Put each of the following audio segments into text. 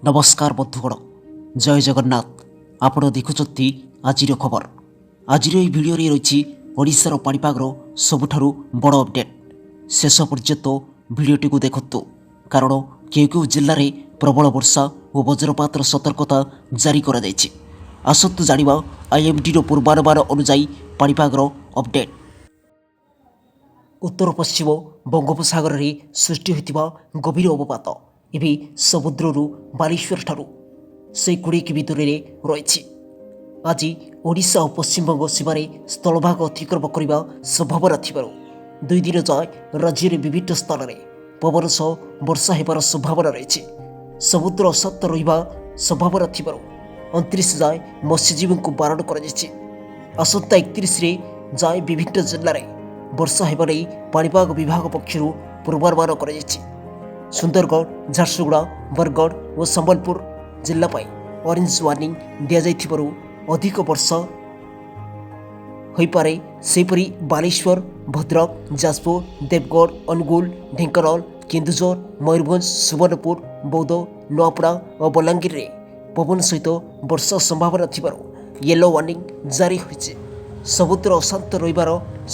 ନମସ୍କାର ବନ୍ଧୁଗଣ, ଜୟ ଜଗନ୍ନାଥ। ଆପଣ ଦେଖୁଛନ୍ତି ଆଜିର ଖବର। ଆଜିର ଏହି ଭିଡ଼ିଓରେ ରହିଛି ଓଡ଼ିଶାର ପାଣିପାଗର ସବୁଠାରୁ ବଡ଼ ଅପଡ଼େଟ୍। ଶେଷ ପର୍ଯ୍ୟନ୍ତ ଭିଡ଼ିଓଟିକୁ ଦେଖନ୍ତୁ, କାରଣ କେଉଁ କେଉଁ ଜିଲ୍ଲାରେ ପ୍ରବଳ ବର୍ଷା ଓ ବଜ୍ରପାତର ସତର୍କତା ଜାରି କରାଯାଇଛି। ଆସନ୍ତୁ ଜାଣିବା ଆଇଏମ୍ଡିର ପୂର୍ବାନୁମାନ ଅନୁଯାୟୀ ପାଣିପାଗର ଅପଡ଼େଟ୍। ଉତ୍ତର ପଶ୍ଚିମ ବଙ୍ଗୋପସାଗରରେ ସୃଷ୍ଟି ହୋଇଥିବା ଗଭୀର ଅବପାତ ଏବେ ସମୁଦ୍ରରୁ ବାଲେଶ୍ୱରଠାରୁ 120 କିମି ଦୂରରେ ରହିଛି। ଆଜି ଓଡ଼ିଶା ଓ ପଶ୍ଚିମବଙ୍ଗ ସୀମାରେ ସ୍ଥଳଭାଗ ଅତିକ୍ରମ କରିବା ସମ୍ଭାବନା ଥିବାରୁ 2 ଦିନ ଯାଏଁ ରାଜ୍ୟରେ ବିଭିନ୍ନ ସ୍ଥାନରେ ପବନ ସହ ବର୍ଷା ହେବାର ସମ୍ଭାବନା ରହିଛି। ସମୁଦ୍ର ଅଶାନ୍ତ ରହିବା ସମ୍ଭାବନା ଥିବାରୁ 29 ଯାଏଁ ମତ୍ସ୍ୟଜୀବୀଙ୍କୁ ବାରଣ କରାଯାଇଛି। ଆସନ୍ତା 31ରେ ଯାଏଁ ବିଭିନ୍ନ ଜିଲ୍ଲାରେ ବର୍ଷା ହେବା ନେଇ ପାଣିପାଗ ବିଭାଗ ପକ୍ଷରୁ ପୂର୍ବାନୁମାନ କରାଯାଇଛି। ସୁନ୍ଦରଗଡ଼, ଝାରସୁଗୁଡ଼ା, ବରଗଡ଼ ଓ ସମ୍ବଲପୁର ଜିଲ୍ଲା ପାଇଁ ଅରେଞ୍ଜ ୱାର୍ଣ୍ଣିଂ ଦିଆଯାଇଥିବାରୁ ଅଧିକ ବର୍ଷା ହୋଇପାରେ। ସେହିପରି ବାଲେଶ୍ୱର, ଭଦ୍ରକ, ଯାଜପୁର, ଦେବଗଡ଼, ଅନୁଗୁଳ, ଢେଙ୍କାନାଳ, କେନ୍ଦୁଝର, ମୟୂରଭଞ୍ଜ, ସୁବର୍ଣ୍ଣପୁର, ବୌଦ୍ଧ, ନୂଆପଡ଼ା ଓ ବଲାଙ୍ଗୀରରେ ପବନ ସହିତ ବର୍ଷା ସମ୍ଭାବନା ଥିବାରୁ ୟେଲୋ ୱାର୍ଣ୍ଣିଂ ଜାରି ହୋଇଛି। ସମୁଦ୍ର ଅଶାନ୍ତ ରହିବାର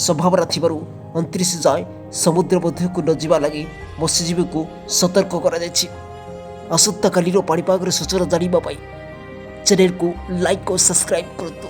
ସମ୍ଭାବନା ଥିବାରୁ 29 ଯାଏଁ ସମୁଦ୍ର ମଧ୍ୟକୁ ନଯିବା ଲାଗି ମତ୍ସ୍ୟଜୀବୀଙ୍କୁ ସତର୍କ କରାଯାଇଛି। ଆସନ୍ତାକାଲିର ପାଣିପାଗର ସୂଚନା ଜାଣିବା ପାଇଁ ଚ୍ୟାନେଲକୁ ଲାଇକ୍ ଓ ସବସ୍କ୍ରାଇବ୍ କରନ୍ତୁ।